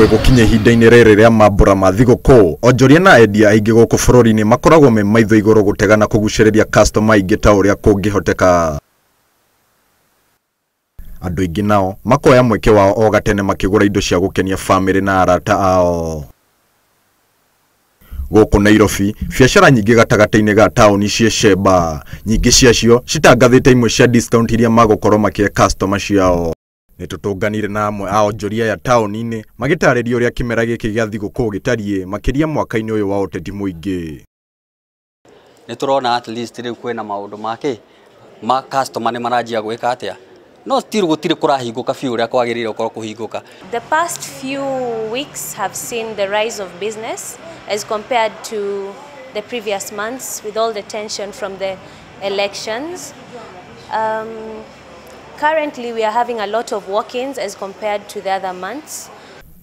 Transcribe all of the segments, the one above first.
Gwĩgũkinya ihinda-inĩ rĩrĩ rĩa mambũra ma thigũkũ, onjoria na endia aingĩ gũkũ bũrũri-inĩ makoragwo me maitho igũrũ gũtega na kũgucĩrĩria customer aingĩ ta ũrĩa kũngĩhoteka. Andũ aingĩ nao makoya mweke wao o gatene makĩgũra indo cia gũkenia bamĩrĩ na arata ao. Gũkũ Nairobi, biacara nyingĩ gatagatĩ-inĩ ga taũni ciĩ cemba. Nyingĩ ciacio citangathĩte imwe cia discount iria magũkorwo makĩhe customer ciao. Nĩtũtũnganire na amwe a onjoria aya taũni-inĩ magĩtarĩria ũrĩa kĩmera gĩkĩ gĩa thigũkũ gĩtariĩ makĩria mwaka-inĩ ũyũ wa ũteti mũingĩ. Nĩ tũrona at least rĩu kwĩna maũndũ make ma customer nĩ maranjia gwĩka atĩa, no still gũtirĩ kũrahingũka biũ ũrĩa kwagĩrĩire gũkorwo kũhingũka. The past few weeks have seen the rise of business as compared to the previous months with all the tension from the elections. Currently we are having a lot of walk-ins as compared to the other months.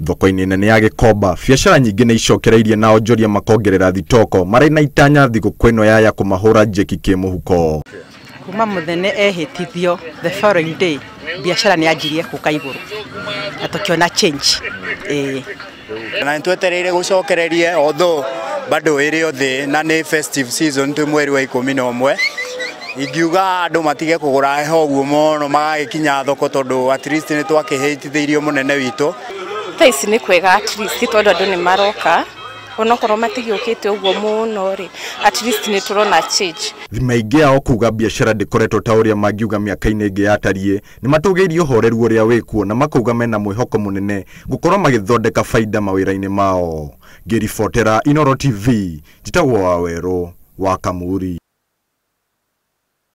Thoko-inĩ nene ya Gĩkomba, biacara nyingĩ nĩ icokereirie na onjoria makongerera thitoko marĩ na itanya thigũkũ ĩno yaya kũmahũra njeki kĩmũhuko. Kuma mũthene ehĩtithio the following day biacara nĩ yanjirie kũka igũrũ na tũkĩona change. Na nĩtwetereire gũcokererie although bado ĩrĩ o thĩ na nĩ festive season twĩ mweri wa 11. Ingiuga andũ matige kũgũra heho ũguo mũno magagĩkinya thoko tondũ at least nĩ twakĩhĩtithĩirio mũnene witũ. Thaa ici nĩ kwega at least tondũ andũ nĩ maroka onokorwo matigĩũkĩte ũguo mũno rĩ, at least nĩ tũrona change. Thima ingĩ yao kuga biacara ndĩkoretwo ta ũrĩa mangiuga mĩaka-inĩ ĩngĩ yatariĩ, nĩ matũgĩirie ũhoreru ũrĩa wĩkuo na makauga mena mwĩhoko mũnene gũkorwo magĩthondeka baida mawĩra-inĩ mao. Ngĩribotera Inooro TV, njĩtagwo Wawerũ wa Kamuri.